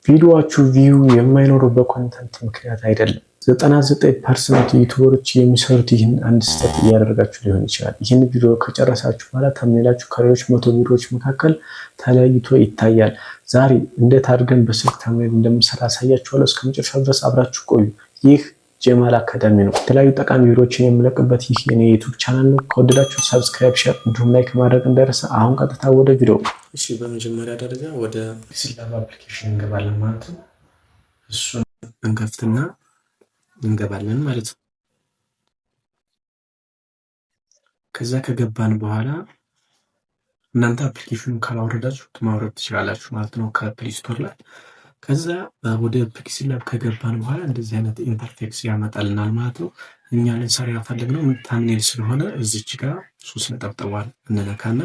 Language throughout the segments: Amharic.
ቪዲዮአችሁ view የማይኖረው በ content ምክንያት አይደለም። 99% YouTuber ኦች የሚሰሩት ይህን አንድ ስህተት እያደረጋችሁ ሊሆን ይችላል። ይህን ቪዲዮ ከጨረሳችሁ በኋላ thumbnail ኣችሁ ከሌሎች 100 ቪዲዮዎች መካከል ተለይቶ ይታያል። ዛሬ እንዴት አድርገን በስልክ thumbnail እንደምንሰራ አሳያችኋለሁ። እስከ መጨረሻው ድረስ አብራችሁ ቆዩ። ይህ ጀማል አካዳሚ ነው። የተለያዩ ጠቃሚ ቪዲዮዎችን የምለቅበት ይህ የኔ YouTube channel ነው። ከወደዳችሁ subscribe፣ share እንዲሁም like ማድረግ እንዳይረሳ። አሁን ቀጥታ ወደ ቪዲዮ። እሺ፣ በመጀመሪያ ደረጃ ወደ PixelLab application እንገባለን ማለት ነው። እሱን እንከፍትና እንገባለን ማለት ነው። ከዛ ከገባን በኋላ እናንተ application ኑን ካላወረዳችሁት ማውረድ ትችላላችሁ ማለት ነው ከ Play Store ላይ። ከዛ ወደ PixelLab ከገባን በኋላ እንደዚህ አይነት interface ያመጣልናል ማለት ነው። እኛ ልንሰራ የፈለግነው thumbnail ስለሆነ እዚች ጋር ሶስት ነጠብጣቧን እንነካና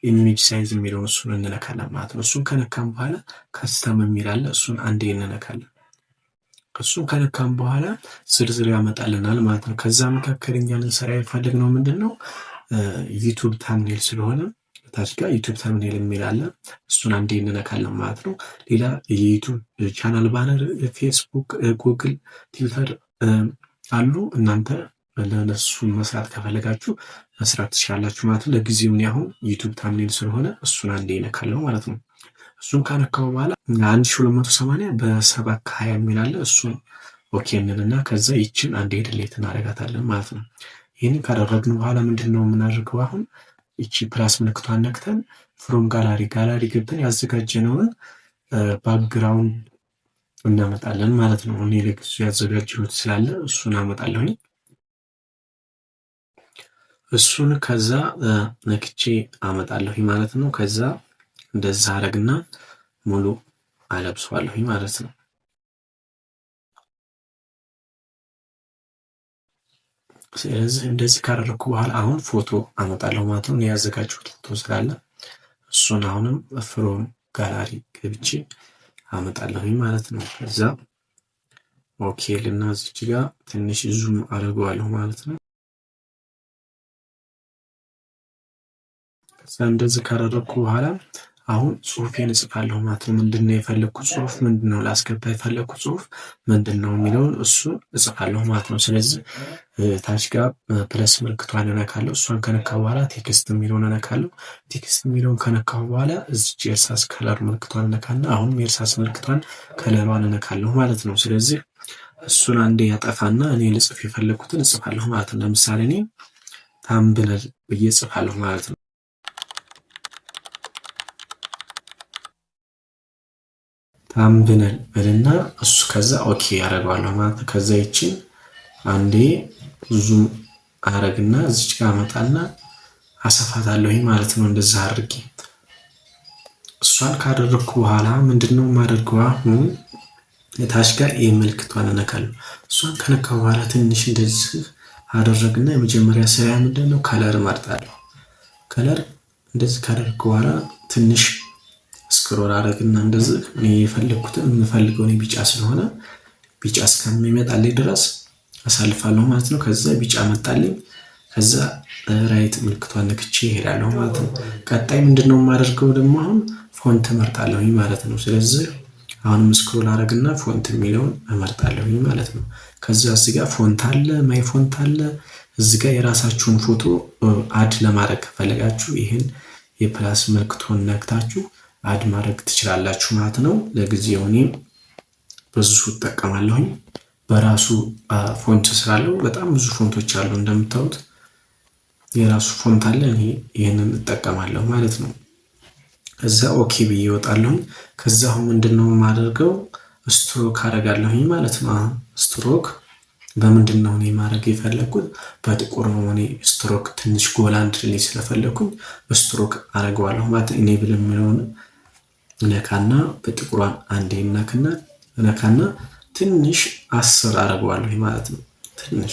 image size የሚለውን እሱን እንነካለን ማለት ነው። እሱን ከነካን በኋላ custom የሚል አለ። እሱን አንዴ እንነካለን። እሱን ከነካን በኋላ ዝርዝር ያመጣልናል ማለት ነው። ከዛ መካከል እኛ ልንሰራ የፈለግነው ምንድን ነው? YouTube thumbnail ስለሆነ ታች ጋር YouTube thumbnail የሚል አለ። እሱን አንዴ እንነካለን ማለት ነው። ሌላ የ YouTube channel banner፣ Facebook፣ Google፣ Twitter አሉ። እናንተ ለነሱ መስራት ከፈለጋችሁ መስራት ትችላላችሁ ማለት ነው። ለጊዜው እኔ አሁን YouTube thumbnail ስለሆነ እሱን አንዴ እነካለሁ ማለት ነው። እሱን ካነካው በኋላ 1280 በሰባት ከ20 የሚል አለ። እሱን okay እንልና ከዛ ይችን አንዴ delete እናደርጋታለን ማለት ነው። ይህንን ካደረግን በኋላ ምንድን ነው የምናደርገው? አሁን ይቺ plus ምልክቷን ነክተን from gallery፣ gallery ገብተን ያዘጋጀነውን background እናመጣለን ማለት ነው። እኔ ለጊዜው ያዘጋጀሁት ስላለ እሱን አመጣለሁኝ። እሱን ከዛ ነክቼ አመጣለሁኝ ማለት ነው። ከዛ እንደዛ አረግና ሙሉ አለብሰዋለሁኝ ማለት ነው። ስለዚህ እንደዚህ ካደረግኩ በኋላ አሁን ፎቶ አመጣለሁ ማለት ነው። ያዘጋጀሁት ፎቶ ስላለ እሱን አሁንም from gallery ገብቼ አመጣለሁኝ ማለት ነው። ከዛ okay ልና እዚች ጋር ትንሽ zoom አደርገዋለሁ ማለት ነው። ከዛ እንደዚህ ካደረግኩ በኋላ አሁን ጽሁፌን እጽፋለሁ ማለት ነው። ምንድን ነው የፈለግኩት ጽሁፍ፣ ምንድን ነው ላስገባ የፈለግኩት ጽሁፍ ምንድን ነው የሚለውን እሱን እጽፋለሁ ማለት ነው። ስለዚህ ታች ጋር plus ምልክቷን እነካለሁ። እሷን ከነካ በኋላ text የሚለውን እነካለሁ። text የሚለውን ከነካሁ በኋላ እዚች የእርሳስ color ምልክቷን እነካና አሁንም የእርሳስ ምልክቷን color ሯን እነካለሁ ማለት ነው። ስለዚህ እሱን አንዴ ያጠፋና እኔ ልጽፍ የፈለግኩትን እጽፋለሁ ማለት ነው። ለምሳሌ እኔ thumbnail ብዬ እጽፋለሁ ማለት ነው። Thumbnail በልና እሱ ከዛ okay ያደርገዋለሁ ማለት ነው። ከዛ ይችን አንዴ zoom አረግና እዚች ጋር አመጣና አሰፋታለሁኝ ማለት ነው። እንደዛ አድርጌ እሷን ካደረግኩ በኋላ ምንድነው የማደርገው? አሁን ታች ጋር A ምልክቷን እነካለሁ። እሷን ከነካ በኋላ ትንሽ እንደዚህ አደረግና የመጀመሪያ ስራ ምንድነው? Color እመርጣለሁ። Color እንደዚህ ካደረግኩ በኋላ ትንሽ scroll አረግና እንደዚህ እኔ የፈለግኩትን የምፈልገውን ቢጫ ስለሆነ ቢጫ እስከሚመጣልኝ ድረስ አሳልፋለሁ ማለት ነው። ከዛ ቢጫ መጣልኝ። ከዛ right ምልክቷን ነክቼ እሄዳለሁ ማለት ነው። ቀጣይ ምንድነው የማደርገው ደግሞ አሁን font እመርጣለሁኝ ማለት ነው። ስለዚህ አሁንም scroll አረግና font የሚለውን እመርጣለሁኝ ማለት ነው። ከዛ እዚህ ጋር font አለ፣ my font አለ። እዚህ ጋር የራሳችሁን ፎቶ add ለማድረግ ከፈለጋችሁ ይህን የ plus ምልክቱን ነክታችሁ add ማድረግ ትችላላችሁ ማለት ነው። ለጊዜው እኔ በዙ እጠቀማለሁኝ። በራሱ font ስላለው በጣም ብዙ font ኦች አሉ እንደምታዩት የራሱ font አለ። እኔ ይህንን እጠቀማለሁ ማለት ነው። ከዛ okay ብዬ እወጣለሁኝ። ከዛ አሁን ምንድነው የማደርገው? ስትሮክ አደርጋለሁኝ ማለት ነው። አሁን ስትሮክ በምንድን ነው እኔ ማድረግ የፈለግኩት? በጥቁር ነው። እኔ ስትሮክ ትንሽ ጎላ እንድልኝ ስለፈለግኩኝ ስትሮክ አደርገዋለሁ ማለት ነው። Enable የሚለውን እነካና በጥቁሯን አንዴ እነካና ትንሽ 10 አደርገዋለሁ ማለት ነው። ትንሽ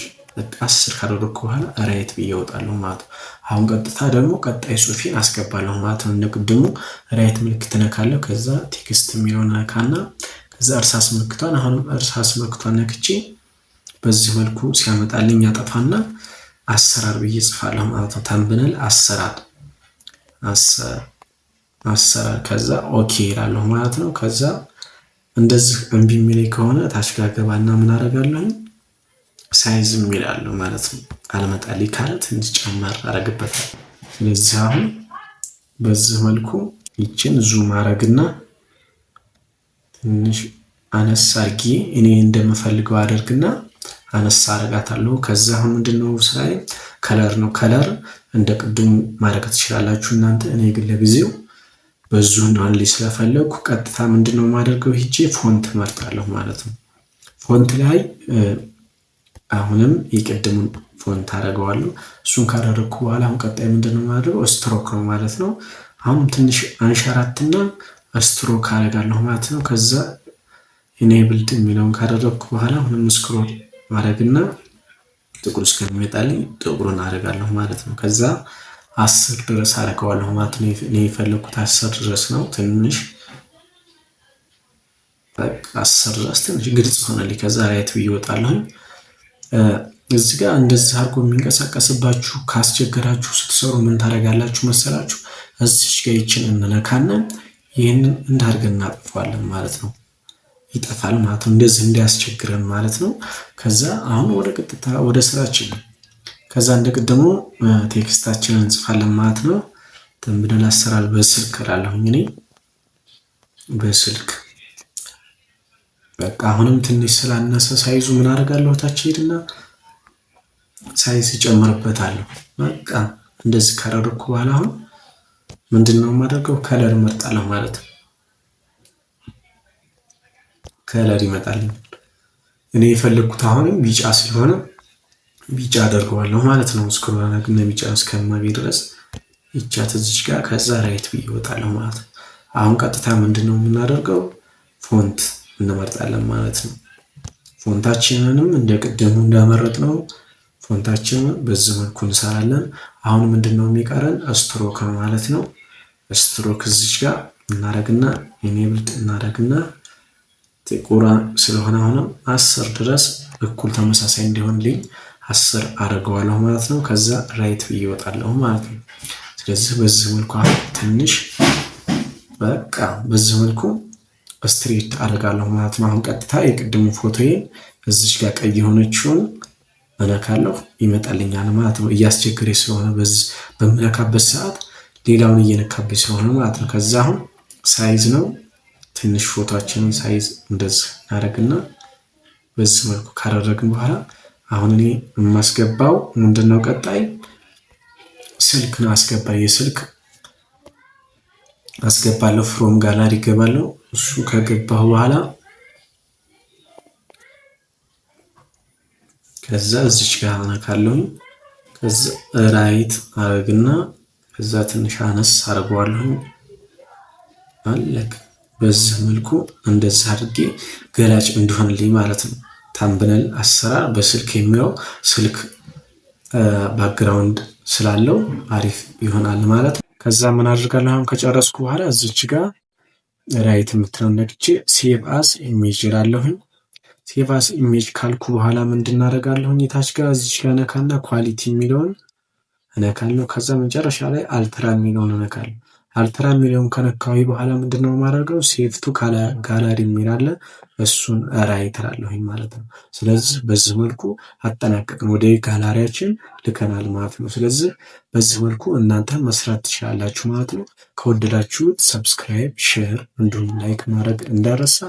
10 ካደረግኩ በኋላ right ብዬ እወጣለሁ ማለት ነው። አሁን ቀጥታ ደግሞ ቀጣይ ጽሁፌን አስገባለሁ ማለት ነው። እንደ ቅድሙ right ምልክት እነካለሁ። ከዛ text የሚለውን እነካና ከዛ እርሳስ ምልክቷን አሁንም እርሳስ ምልክቷን ነክቼ በዚህ መልኩ ሲያመጣልኝ አጠፋና አሰራር ብዬ እጽፋለሁ ማለት ነው። Thumbnail አሰራር አሰራር ከዛ okay እላለሁ ማለት ነው። ከዛ እንደዚህ እምቢ የሚለኝ ከሆነ ታች ጋር ገባና ምን አደርጋለሁኝ? Size የሚላለሁ ማለት ነው። አልመጣልኝ ካለ ትንሽ ጨመር አረግበታል። ስለዚህ አሁን በዚህ መልኩ ይችን zoom አረግና ትንሽ አነስ አርጌ እኔ እንደምፈልገው አደርግና አነስ አረጋታለሁ። ከዛ አሁን ምንድነው ስራዬ color ነው። Color እንደ ቅድሙ ማድረግ ትችላላችሁ እናንተ። እኔ ግን ለጊዜው በዙ እንዲሆንልኝ ስለፈለግኩ ቀጥታ ምንድነው የማደርገው ሂጄ font መርጣለሁ ማለት ነው። Font ላይ አሁንም የቅድሙን font አደርገዋለሁ። እሱን ካደረግኩ በኋላ አሁን ቀጣይ ምንድነው የማደርገው ስትሮክ ነው ማለት ነው። አሁን ትንሽ አንሸራትና ስትሮክ አደርጋለሁ ማለት ነው። ከዛ enabled የሚለውን ካደረግኩ በኋላ አሁንም scroll ማድረግና ጥቁር እስከሚመጣልኝ ጥቁሩን አደርጋለሁ ማለት ነው። ከዛ 10 ድረስ አደርገዋለሁ ማለት ነው። እኔ የፈለግኩት 10 ድረስ ነው። ትንሽ በቃ 10 ድረስ ትንሽ ግልጽ ሆነልኝ። ከዛ right ብዬ እወጣለሁኝ። እዚህ ጋር እንደዚህ አድርጎ የሚንቀሳቀስባችሁ ካስቸገራችሁ ስትሰሩ ምን ታደርጋላችሁ መሰላችሁ? እዚች ጋር ይችን እንነካና ይህንን እንዳርገን እናጠፋዋለን ማለት ነው። ይጠፋል ማለት ነው። እንደዚህ እንዲያስቸግረን ማለት ነው። ከዛ አሁን ወደ ቀጥታ ወደ ስራችን፣ ከዛ እንደ ቅድሙ text ኣችንን እንጽፋለን ማለት ነው። Thumbnail አሰራር በስልክ እላለሁኝ እኔ በስልክ። በቃ አሁንም ትንሽ ስላነሰ size ኡ ምን አደርጋለሁ? ታች ሄድና size እጨምርበታለሁ። በቃ እንደዚህ ካደረግኩ በኋላ አሁን ምንድን ነው የማደርገው? Color እመርጣለሁ ማለት ነው። Color ይመጣልኝ። እኔ የፈለግኩት አሁንም ቢጫ ስለሆነ ቢጫ አደርገዋለሁ ማለት ነው። Scroll አደርግና ቢጫ እስከማገኝ ድረስ ይቻት እዚች ጋር፣ ከዛ right ብዬ እወጣለሁ ማለት ነው። አሁን ቀጥታ ምንድን ነው የምናደርገው? Font እንመርጣለን ማለት ነው። Font ኣችንንም እንደ ቅድሙ እንዳመረጥነው font ኣችንን በዚህ መልኩ እንሰራለን። አሁን ምንድን ነው የሚቀረን? ስትሮክ ማለት ነው። ስትሮክ እዚች ጋር እናደርግና enabled እናደርግና ጥቁር ስለሆነ አሁንም 10 ድረስ እኩል ተመሳሳይ እንዲሆንልኝ 10 አደርገዋለሁ ማለት ነው። ከዛ right ብዬ እወጣለሁ ማለት ነው። ስለዚህ በዚህ መልኩ አሁን ትንሽ በቃ በዚህ መልኩ straight አደርጋለሁ ማለት ነው። አሁን ቀጥታ የቅድሙ ፎቶዬን እዚች ጋር ቀይ የሆነችውን እነካለሁ፣ ይመጣልኛል ማለት ነው። እያስቸገረኝ ስለሆነ በዚህ በምነካበት ሰዓት ሌላውን እየነካብኝ ስለሆነ ማለት ነው። ከዛ አሁን size ነው፣ ትንሽ ፎቶችንን size እንደዚህ እናደርግና በዚህ መልኩ ካደረግን በኋላ አሁን እኔ የማስገባው ምንድነው? ቀጣይ ስልክ ነው። አስገባ የስልክ አስገባለሁ። From gallery ይገባለሁ። እሱ ከገባሁ በኋላ ከዛ እዚች ጋር እነካለሁኝ። ከዛ right አረግና ከዛ ትንሽ አነስ አድርገዋለሁኝ። አለቅ። በዚህ መልኩ እንደዚህ አድርጌ ገላጭ እንዲሆንልኝ ማለት ነው። Thumbnail አሰራር በስልክ የሚለው ስልክ background ስላለው አሪፍ ይሆናል ማለት ነው። ከዛ ምን አድርጋለሁ? አሁን ከጨረስኩ በኋላ እዚች ጋር right የምትለውን ነክቼ save as image እላለሁኝ። Save as image ካልኩ በኋላ ምንድን አደርጋለሁኝ? የታች ጋር እዚች ጋር ነካና quality የሚለውን እነካለሁ። ከዛ መጨረሻ ላይ ultra የሚለውን እነካለሁ። Ultra የሚለውን ከነካሁ በኋላ ምንድነው የማደርገው? Save to gallery የሚል አለ፣ እሱን right እላለሁኝ ማለት ነው። ስለዚህ በዚህ መልኩ አጠናቀቅን፣ ወደ ጋላሪያችን ልከናል ማለት ነው። ስለዚህ በዚህ መልኩ እናንተ መስራት ትችላላችሁ ማለት ነው። ከወደዳችሁት subscribe፣ share እንዲሁም like ማድረግ እንዳይረሳ።